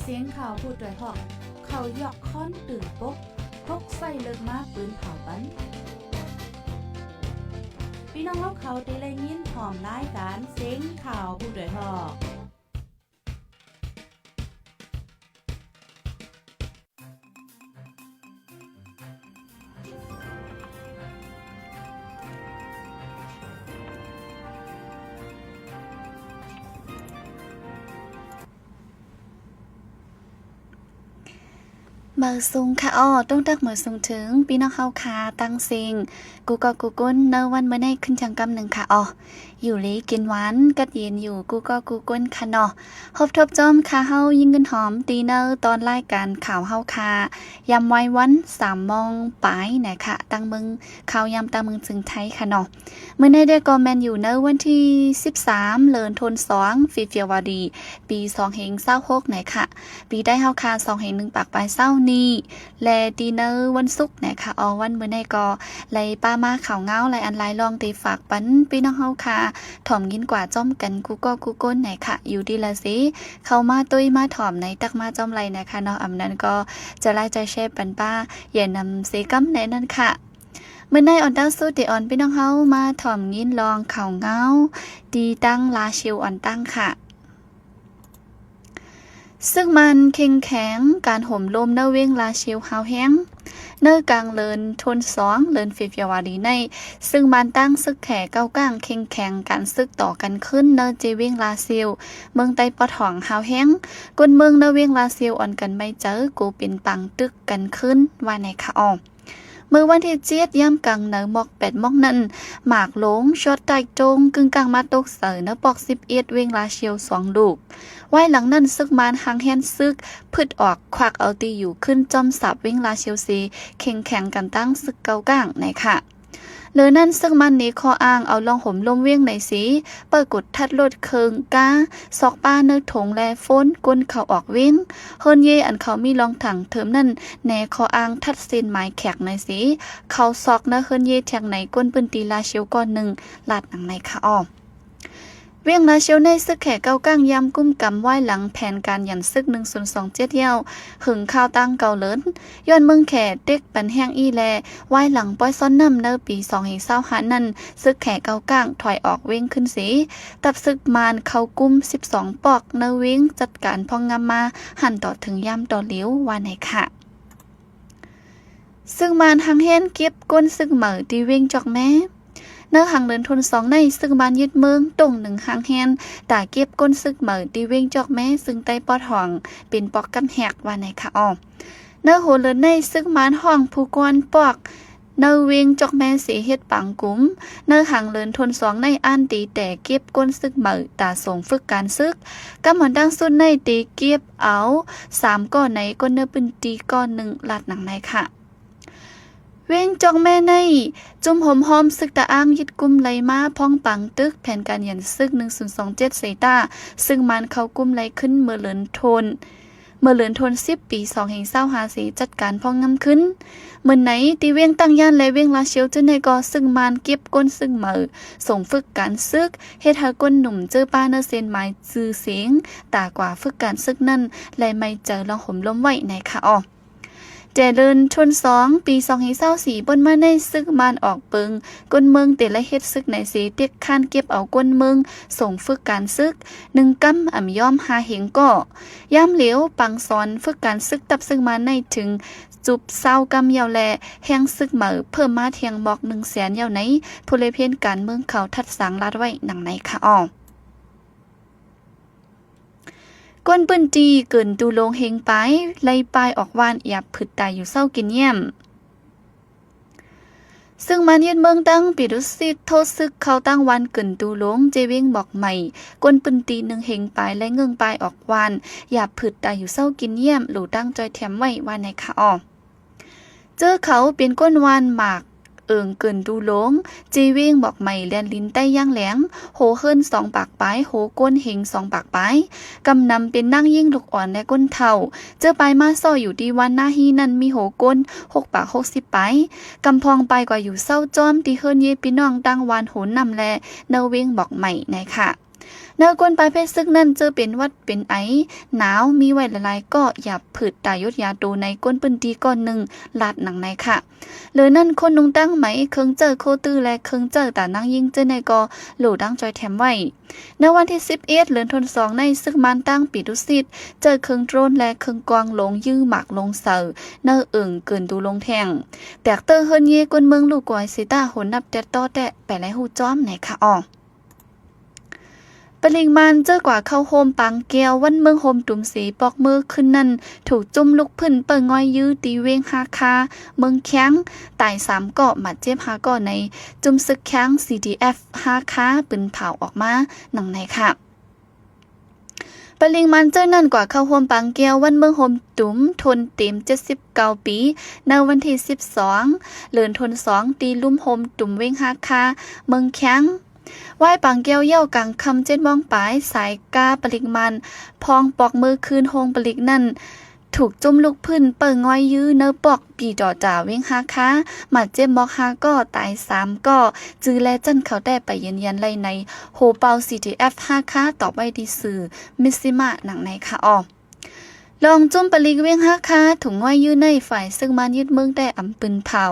ສຽງຂ່າວຜູ້ດອຍຮອກ ເຂົາຢອກຄ້ອນຕື່ນປົກ ປົກໃສ່ເລິກມາປືນເຜົາປັນ. ພີ່ນ້ອງເຮົາເຂົາທີ່ໄດ້ຍິນພ້ອມລາຍການສຽງຂ່າວຜູ້ດອຍຮອກ. ເໝີສູງຄ່ະອໍ້ ຕົງຕັກເໝີສູງເຖິງພີ່ນ້ອງເຮົາຄ່ະ ທັງເສັງ ກູ່ເກາະກູ່ກົນ ໃນວັນມື້ນີ້ຂຶ້ນທາງກຳໜຶ່ງຄ່ະອໍ້. ຢູ່ດີກິນຫວານ ກັດເຢັນຢູ່ກູ່ເກາະກູ່ກົນຄ່ະເນາະ. ພົບທົບຈອມຄ່ະເຮົາ ຍິງເງິນຫອມ ຕີໃນຕອນລາຍການຂ່າວເຮົາຄ່ະ ຍາມວາຍວັນ ສາມໂມງປາຍນະຄະ ຕາມເມືອງ ຂ່າວຍາມຕາມເມືອງເຊີງໄທຄ່ະເນາະ. ມື້ນີ້ເດກໍແມ່ນຢູ່ໃນວັນທີສິບສາມ ເດືອນທັນສອງ ເຟບຣວາຣີ ປີສອງພັນຊາວຫົກນະຄະ. ປີໄທເຮົາຄ່ະ ສອງພັນໜຶ່ງປາຍຊາວນີ້ ແລະ ຕີໃນວັນສຸກນະຄະ ອໍ ວັນມື້ນີ້ກໍໄດ້ປະມາຂ່າວງາວຫຼາຍອັນຫຼາຍລອງ ທີ່ຝາກປັນພີ່ນ້ອງເຮົາຄ່ະ ຖອມຍິນກວ່າຈອມກັນ ກູ່ເກາະກູ່ກົນນະຄະ. ຢູ່ທີ່ລາວເສ ເຂົ້າມາຕຸ້ຍມາຖອມໃນ ຕັກມາຈອມໄລນະຄະເນາະ. ອຳນັ້ນກໍຈະໄລຈະແຊປັນປ້າ ຢ່ານຳເສກຳແນະນັ້ນຄ່ະ. ມື້ນີ້ອອນຕາງສຸດ ທີ່ອອນພີ່ນ້ອງເຮົາມາຖອມຍິນລອງຂ່າວງາວ ທີ່ທາງລາວເຊວອອນຕາງຄ່ະ. ຊຶກມານເຄັ່ງແຂງ ການໂຫມລົມໃນເວງລາວເຊວຮ້າວແຮງ. ໃນກາງເດືອນທັນສອງ ເດືອນເຟບຣວາຣີນີ້ ຊຶກມານຕ້ານຊຶກແຂກາວກ້າງເຄັ່ງແຂງ ການຊຶກຕໍ່ກັນຂຶ້ນໃນເຂດເວງລາວເຊວ ເມືອງໃຕ້ປອດຫ້ອງຮ້າວແຮງ. ຄົນເມືອງໃນເວງລາວເຊວອອນກັນໄໝ້ໃຈ ໂກເປັນປາງຕຶກກັນຂຶ້ນວ່າແນນຄ່ະອໍ. ເມື່ອວັນທີເຈັດ ຍາມກາງໃນໝອກແປດໂມງນັ້ນ ໝາກໂລງຊອດໃຕ້ໂຕ່ງກຶ້ງກ້າງມາຕົກໃສ່ໃນປອກສິບເອັດ ເວງລາວເຊວສອງລູກ. ວາຍຫຼັງນັ້ນ ຊຶກມານຫາງແຮນຊຶກ ພຶດອອກຄວັກເອົາທີ່ຢູ່ຂຶ້ນຈອມສັບເວງລາວເຊວເສ ເຄັ່ງແຂງກັນຕັ້ງຊຶກເກົ່າກ້າງນະຄະ. ເລີນັ້ນ ຊຶກມານເນຂໍ້ອ້າງເອົາລ່ອງໂຫມລົມເວງໃນເສ ເປີດກົດທັດລົດເຄື່ອງກ້າ ຊອກປ້າເນື້ອຖົງ ແລະ ໂຟນຄົນເຂົ້າອອກເວງ. ເຮືອນເຢຍອັນເຂົາມີລ່ອງຖັງເທີມນັ້ນ ແນຂໍ້ອ້າງທັດເສັ້ນໝາຍແຂກໃນເສ ເຂົ້າຊອກໃນເຮືອນເຢຍແທງໃນ ຄົນພື້ນທີ່ລາວເຊວກ່ອນໜຶ່ງ ລາດໜັງໃນຄ່ະອໍ. ເວງລາວເຊວໃນຊຶກແຂກາວກ້າງ ຍາມກຸ້ມກຳວາຍຫຼັງແຜນການຢັນຊຶກ ໜຶ່ງສູນສອງເຈັດ ແລ້ວ ເຖິງຄາວຕັ້ງເກົ່າເລີນ ຍ້ອນເມືອງແຂເຕັກປັນແຮງອີ່ແລ ວາຍຫຼັງປ່ອຍຊອນນ້ຳໃນປີສອງພັນຊາວຫ້ານັ້ນ ຊຶກແຂກາວກ້າງຖອຍອອກເວງຂຶ້ນເສ ທັບຊຶກມານເຂົ້າກຸ້ມສິບສອງປອກໃນເວງ ຈັດການພອງງາມມາຫັ້ນຕໍ່ເຖິງຍາມຕໍ່ເລວວ່າແນນຄ່ະ. ຊຶກມານຫາງແຮນເກັບກົ້ນຊຶກໃໝ່ທີ່ເວງຈອກແມ. ໃນຫາງເດືອນທັນສອງໃນ ຊຶກມານຍຶດເມືອງຕົງໜຶ່ງຫາງແຮນ ຕາເກັບກົ້ນຊຶກໃໝ່ທີ່ເວງຈອກແມ ເຊິ່ງໃຕ້ປອດຫ້ອງເປັນປອກກຳແຮກວ່າແນນຄ່ະອໍ. ໃນຫົວເດືອນໃນ ຊຶກມານຫ້ອງຜູ້ກວານປອກ ໃນເວງຈອກແມເສເຮັດປາງກຸມ. ໃນຫາງເດືອນທັນສອງໃນ ອ່ານຕີແຕ່ເກັບກົ້ນຊຶກໃໝ່ ຕາສົ່ງຝຶກການຊຶກ. ກຳມອນຕັ້ງຊຸດໃນ ຕີເກັບເອົາສາມກໍໃນ ຄົນໃນພື້ນທີ່ກໍໜຶ່ງ ລາດໜັງໃນຄ່ະ. ເວງຈອກແມໃນ ຈຸ້ມໂຮມຮອມຊຶກຕາອ່າງຍຶດກຸ້ມໄລມາ ພ້ອມປາງຕຶກແຜນການຢັນຊຶກ ໜຶ່ງສູນສອງເຈັດ ເສຕາ ຊຶກມານເຂົ້າກຸ້ມໄລຂຶ້ນເມື່ອເດືອນທັນ ເມື່ອເດືອນທັນສິບ ປີສອງພັນຊາວຫ້າເສ ຈັດການພອງງາມຂຶ້ນ. ເມື່ອໃນທີ່ເວງຕັ້ງຢ້ານ ແລະ ເວງລາວເຊວ ຈະໃນກໍຊຶກມານເກັບກົ້ນຊຶກໃໝ່ ສົ່ງຝຶກການຊຶກ ເຮັດໃຫ້ຄົນໜຸ່ມເຈີປາເນື້ອເສັ້ນໝາຍຊື່ສຽງ ຕາກວ່າຝຶກການຊຶກນັ້ນ ແລະ ໄໝ້ໃຈລອງໂຮມລົມໄວ້ໃນຄ່ະອໍ. ແຕ່ເດືອນທັນສອງ ປີສອງພັນຊາວສີ່ ປົນມາໃນ ຊຶກມານອອກເປິງ ກົ້ນເມືອງເຕລະເຮັດຊຶກໃນເສ ເຕັກຄ້ານເກັບເອົາກົ້ນເມືອງ ສົ່ງຝຶກການຊຶກ ໜຶ່ງກຳອຳຍອມຫ້າເຮງກໍ. ຍາມເຫຼວ ປັງສອນຝຶກການຊຶກ ທັບຊຶກມານໃນເຖິງຈຸບຊາວກຳເຍົາ ແລະ ແຮງຊຶກໃໝ່ເພີ່ມມາແທງໝອກໜຶ່ງແສນເຍົາໃນ ຜູ້ລຽບຮຽນການເມືອງເຂົາທັດສາງລາດໄວ້ໜັງໃນຄ່ະອໍ. ຄົນພື້ນທີ່ເກີນຕູໂລງເຮງປາຍ ໄລ່ປ້າຍອອກບ້ານ ຢາບຜຶດຕາຍຢູ່ເຊົາກິນຢ້ຽມ. ຊຶກມານຍຶດເມືອງຕັ້ງປີດຸສິດ ໂທດຊຶກເຂົ້າຕັ້ງບ້ານເກີນຕູໂລງ ເຈເວງໝອກໃໝ່ ຄົນພື້ນທີ່ໜຶ່ງເຮງປາຍ ໄລ່ເງື່ອນປ້າຍອອກບ້ານ ຢາບຜຶດຕາຍຢູ່ເຊົາກິນຢ້ຽມ ຫຼູຕັ້ງຈ່ອຍແຖມໄວ້ວ່າແນນຄ່ະອໍ. ເຈີເຂົາເປັນຄົນບ້ານໝາກເອີງເກີນຕູໂລງ ເຈເວງໝອກໃໝ່ ແລນລິນໃຕ້ຢ່າງແຫຼງ ໂຫເຮີນສອງປາກປາຍ ໂຫກົ້ນເຮງສອງປາກປາຍ ກຳນຳເປັນນາງຍິງລູກອ່ອນ ແລະ ຄົນເຖົ້າ. ເຈີປາຍມາເຊົາຢູ່ທີ່ບ້ານນາຮີນັ້ນ ມີໂຫກົ້ນຫົກປາກຫົກສິບປາຍ ກຳພອງປາຍກວ່າຢູ່ເຊົາຈອມທີ່ເຮືອນເຍພີ່ນ້ອງຕ່າງບ້ານໂຫນ້ຳ ແລະ ໃນເວງໝອກໃໝ່ໃນຄ່ະ. ໃນກ້ວນປະເພດຊຶກນັ້ນ ເຈີເປັນຫວັດເປັນໄອ ໜາວມີໄວ້ຫຼາຍໆ ກໍຢ່າຜືດຕາຍົດຢາໂຕໃນກົ້ນພື້ນທີ່ກ້ອນໜຶ່ງ ລາດໜັງໃນຂະ. ເລີນັ້ນ ຄົນນຸ່ງຕັ້ງໄໝ, ເຄື່ອງໃຊ້ໂຄຕື້ ແລະ ເຄື່ອງໃຊ້ຕານາງຍິງເຈີໃນກໍໂຫຼຕັ້ງຈ່ອຍແຖມໄວ້. ໃນວັນທີສິບເອັດ ເດືອນທັນສອງໃນ ຊຶກມານຕັ້ງປີຕຸຊິດ ເຈີເຄື່ອງໂດຣນ ແລະ ເຄື່ອງກອງລົງຢື້ໝາກລົງເສົາ ໃນເອີງເກີນຕູລົງແທ່ງ ແຕກເຕີເຮືອນເຍ ກົ້ນເມືອງລູກກວາຍເສຕາ ໂຫນນັບແຕດຕໍ່ແຕະ ໄປໄລ່ຮູ້ຈ້ອມໃນຂະອອ. ປະລິກມານເຈີກວ່າເຂົ້າໂຮມປາງແກ້ວ ວັນເມືອງໂຮມຕຸມເສ ປອກເມີຄືນນັ້ນ ຖືກຈຸ້ມລຸກພື້ນເປີງອຍຢື້ ທີ່ເວງຮາຄາ ເມືອງແຄງ ຕາຍສາມເກາະ ບາດເຈັບຫ້າເກາະ ໃນຈຸ້ມຊຶກແຄງ ຊີດີເອັຟ ຮາຄາ ປືນເຜົາອອກມາ ດັ່ງໃນຂະ. ປະລິກມານເຈີນັ້ນກວ່າເຂົ້າໂຮມປາງແກ້ວ ວັນເມືອງໂຮມຕຸມ ທົນເຕັມເຈັດສິບເກົ້າປີ ໃນວັນທີສິບສອງ ເດືອນທັນສອງ ທີ່ລຸ່ມໂຮມຕຸມເວງຮາຄາ ເມືອງແຄງ. ວາຍປາງແກ້ວເຍົາກາງຄ່ຳເຈັດໂມງປາຍ ສາຍກ້າປະລິກມານ ພ້ອງປອກເມີຄືນໂຮງປະລິກນັ້ນ ຖືກຈຸ້ມລຸກພື້ນເປີງອຍຢື້ ໃນປອກປີຕໍ່ຕາເວງຮາຄາ ບາດເຈັບໝອກຫ້າເກາະ ຕາຍສາມເກາະ ຈື່ແລຈັນເຂົ້າແຕ້ໄປຢືນຢັນໄດ້ໃນໂຮເປົ່າ ຊີດີເອັຟ ຮາຄາ ຕອບໄວ້ທີ່ສື່ມິດຊິມາ ດັ່ງໃນຂະອອ. ລອງຈຸ້ມປະລິກເວງຮາຄາ ຖືກອຍຢື້ໃນ ຝ່າຍຊຶກມານຍຶດເມືອງແຕ່ອຳປືນເຜົາ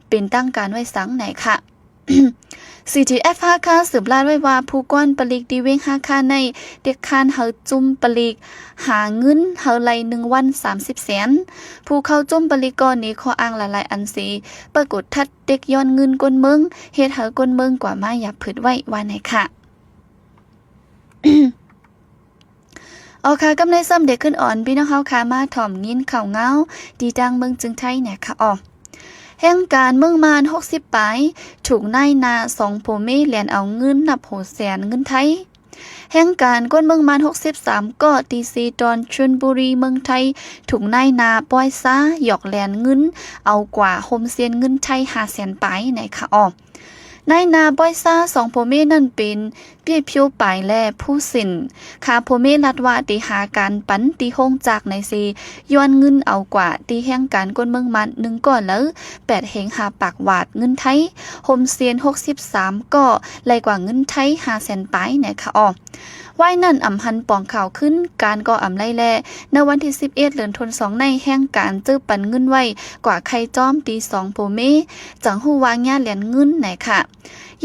ເປັນທາງການໄວ້ສັງໃນຂະ. ຊີດີເອັຟ ຮາຄາ ສືບລາດໄວ້ວ່າ ຜູ້ກວານປະລິກທີ່ເວງຮາຄາໃນ ເດັກຄານໃຫ້ຈຸ້ມປະລິກ ຫາເງິນໃຫ້ໄລ່ໜຶ່ງວັນສາມສິບແສນ. ຜູ້ເຂົ້າຈຸ້ມປະລິກກໍເໜີຂໍ້ອ້າງຫຼາຍໆອັນເສ ປາກົດທັດເດັກຍ້ອນເງິນກົ້ນເມືອງ ເຮັດໃຫ້ກົ້ນເມືອງກວ່າມາຢ່າຜືດໄວ້ ວ່າໃນຂະ. ເອົາຄ່ະ ກັບໃນຊ້ຳເດັກຂຶ້ນອ່ອນ ພີ່ນ້ອງເຮົາຄ່ະ ມາຖອມຍິນຂ່າວງາວ ທີ່ຕ່າງເມືອງເຈີງໄທແດ່ຂະອອ. ແຮງການເມືອງມານຫົກສິບປາຍ ຖືກນາຍໜ້າສອງຜົວເມຍແລ່ນເອົາເງິນນັບຫົກແສນເງິນໄທ. ແຮງການຄົນເມືອງມານຫົກສິບສາມເກາະ ທີ່ເຊຕອນຊົນບູຣີ ເມືອງໄທ ຖືກນາຍໜ້າປ່ອຍຊາ ຢອກແລ່ນເງິນເອົາກວ່າ ໂຮມເຊນເງິນໄທຫ້າແສນປາຍໃນຂະອອ. ນາຍໜ້າປ່ອຍຊາສອງຜົວເມຍນັ້ນເປັນ ເປ້ຍພຽວປາຍ ແລະ ພູສິນ. ຂ້າຜົວເມຍລັດວ່າ ໄດ້ຫາການປັນທີ່ໂຮງຈັກໃນເຊ ຍ້ອນເງິນເອົາກວ່າ ທີ່ແຮງການຄົນເມືອງມານໜຶ່ງເກາະລາວ ແປດແສນຫ້າພັນບາດເງິນໄທ, ໂຮມເຊນຫົກສິບສາມເກາະ ໄລ່ກວ່າເງິນໄທຫ້າແສນປາຍໃນຂະອອ. ວາຍນັ້ນອຳຫັນປອງຂ່າວຂຶ້ນ ການກໍອຳໄລແລ ໃນວັນທີສິບເອັດ ເດືອນທັນສອງໃນ ແຮງການເຈີປັນເງິນໄວ້ກວ່າໄຂ່ຈອມ ທີ່ສອງຜົວເມຍ ຈັ່ງຮູ້ວ່າຍາແລ່ນເງິນໃນຂະ.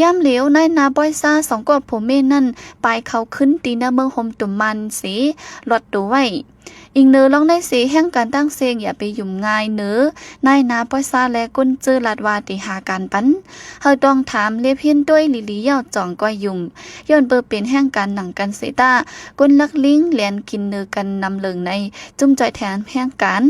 ຍາມຫຼຽວ ນາຍໜ້າປ່ອຍຊາສອງກອບຜົວເມຍນັ້ນ ປາຍເຂົ້າຂຶ້ນທີ່ໃນເມືອງໂຮມຕຸມມານເສ ລອດໂຕໄວ້. ອີງເໜີລອງໃນເສ ແຮງການຕ່າງເຊງຢ່າໄປຫຍຸ້ມງ່າຍເໜີ ນາຍໜ້າປ່ອຍຊາ ແລະ ກົນເຈີລັດວ່າໄດ້ຫາການປັນ. ເຮົາຕ້ອງຖາມລຽບເຫັນດ້ວຍຫຼີໆ ຢ່າຈ່ອງກ້ອຍຫຍຸ້ມ ຍ້ອນເປີເປັນແຮງການໜັງກັນເສຕາ ກົນລັກລິງແລ່ນກິນເໜີກັນນຳເລີງໃນ ຈຸ້ມຈ່ອຍແຖມແຮງການ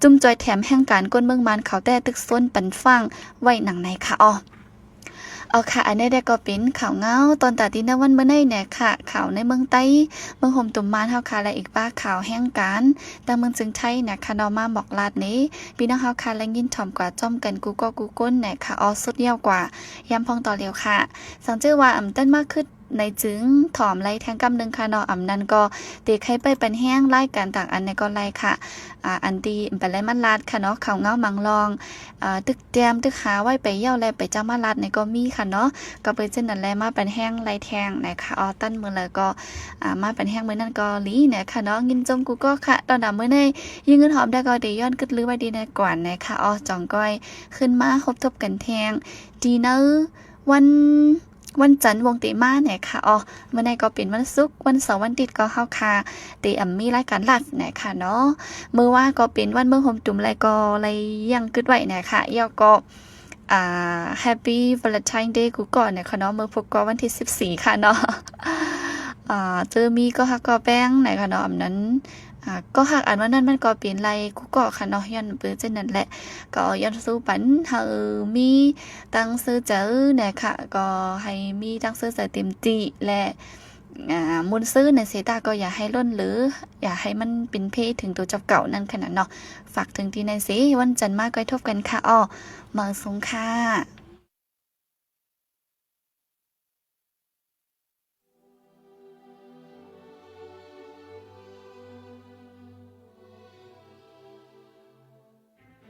ຈຸ້ມຈ່ອຍແຖມແຮງການຄົນເມືອງມານເຂົາແຕ່ຕຶກຊົນປັນຟາງໄວ້ໜັງໃນຂະອອ. ເອົາຄ່ະ ອັນນີ້ແດ່ກໍເປັນຂ່າວງາວຕອນຕາຕີໃນວັນມື້ໃນແດ່ຂະ ຂ່າວໃນເມືອງໃຕ້ ເມືອງໂຮມຕຸມມານເຮົາຄ່ະ ແລະ ອີກປະຂ່າວແຮງການ ຕາງເມືອງເຊີງໄທນະຄະເນາະ ມາບອກລາດໃນ ພີ່ນ້ອງເຮົາຄ່ະ ແລະ ຍິນຖອມກວ່າຈ້ອມກັນ ກູ່ເກາະກູ່ກົ້ນນະຄະອອ. ສຸດຍອດກວ່າ ຢ້ຳພອງຕໍ່ຫຼຽວຄ່ະ ສັງເຈີວ່າອຳຕັນມາຄຶດໃນຈຶ່ງ ຖອມໄລ່ແທງກຳໜຶ່ງຄ່ະເນາະ ອຳນັ້ນກໍເຕໃຄໄປປັນແຮງລາຍການຕ່າງອັນໃນກໍໄລ່ຄ່ະ ອາ ອັນທີ່ໄປໄລ່ມາລາດຄ່ະເນາະ ຂ່າວງາວມັງລອງ ອາ ຕຶກແຕ້ມຕຶກຫາໄວ້ໄປເຍົາ ແລະ ໄປຈາມາລາດໃນກໍມີຄ່ະເນາະ ກໍເປີເຊັ່ນນັ້ນແລ ມາປັນແຮງໄລ່ແທງນະຄະອອ. ຕັນມື້ລະກໍ ອາ ມາປັນແຮງມື້ນັ້ນກໍລີນະຄະເນາະ ຍິນຊົມກູ່ເກາະຄ່ະ ຕອນດາມື້ໃນ ຍິງເງິນຫອມໄດ້ກໍໄດ້ຍ້ອນກຶດລືໄວ້ດີໃນກວນນະຄະອອ. ຈ່ອງກ້ອຍຂຶ້ນມາພົບທົບກັນແທງ ທີ່ໃນວັນ ວັນຈັນວົງເຕມາແນ່ຄ່ະອອ. ມື້ໃນກໍເປັນວັນສຸກ ວັນເສົາ ວັນອາທິດກໍເຮົາຄ່ະ ເຕອຳມີລາຍການລາດແນ່ຄ່ະເນາະ. ມື້ວາກໍເປັນວັນເມືອງໂຮມຕຸມ ແລະ ກໍໄດ້ຢ້ຽງກຶດໄວ້ແນ່ຄ່ະ ແລ້ວກໍ ອາ Happy Valentine Day ກູ່ເກາະແນ່ຄ່ະເນາະ. ມື້ພຸດກໍວັນທີສິບສີ່ຄ່ະເນາະ ອາ ເຈີມີກໍຮັກກໍແປ້ງແນ່ຄ່ະເນາະ ອຳນັ້ນ ອາ ກໍຮັກອັນວ່ານັ້ນມັນກໍເປັນໄລ່ກູ່ເກາະຄ່ະເນາະ ຍ້ອນເປີເຊັ່ນນັ້ນແຫຼະ ກໍຍ້ອນສູ້ປັນໃຫ້ມີ ຕັ້ງຊື່ໃຈແນ່ຄ່ະ ກໍໃຫ້ມີຕັ້ງຊື່ໃຈເຕັມທີ່ ແລະ ອາ ມ່ວນຊື່ໃນເສຕາ ກໍຢ່າໃຫ້ລົ້ນເຫຼື ຢ່າໃຫ້ມັນເປັນເພເຖິງໂຕເຈົ້າເກົ່ານັ້ນຂະໜາດເນາະ. ຝາກເຖິງທີ່ໃນເສ ວັນຈັນມາກໍພົບກັນຄ່ະອອ. ມາສູງຄ່ະ.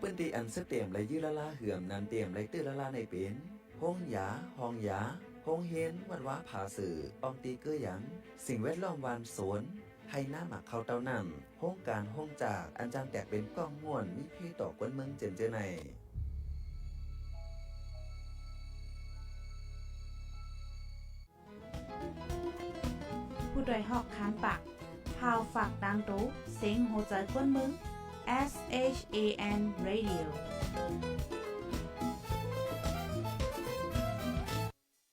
ເປັນເຕອັນສະເຕັມໄລຍືລາລາເຮືອມນັ້ນເຕັມໄລເຕີລາລາໃນເປັນ ໂຮງຢາ ຫ້ອງຢາ ໂຮງຮຽນວັດວາຜາເສືອ ອ້ອມຕີເກີຍຢາງ ສິ່ງແວດລ້ອມບ້ານໂສນ ໄຮ່ນາໝາກເຂົ້າເຕົ້ານ້ຳ ໂຮງການໂຮງຈາກ ອັນຈາງແຕກເປັນກ້ອງມ້ວນ ມີໄພຕໍ່ຄົນເມືອງເຈັນເຈີໃນ. ຜູ້ດອຍຮອກຄານປາກ ຂ່າວຝາກຕາງໂຕ ເສງຫົວໃຈຄົນເມືອງ S H A N Radio.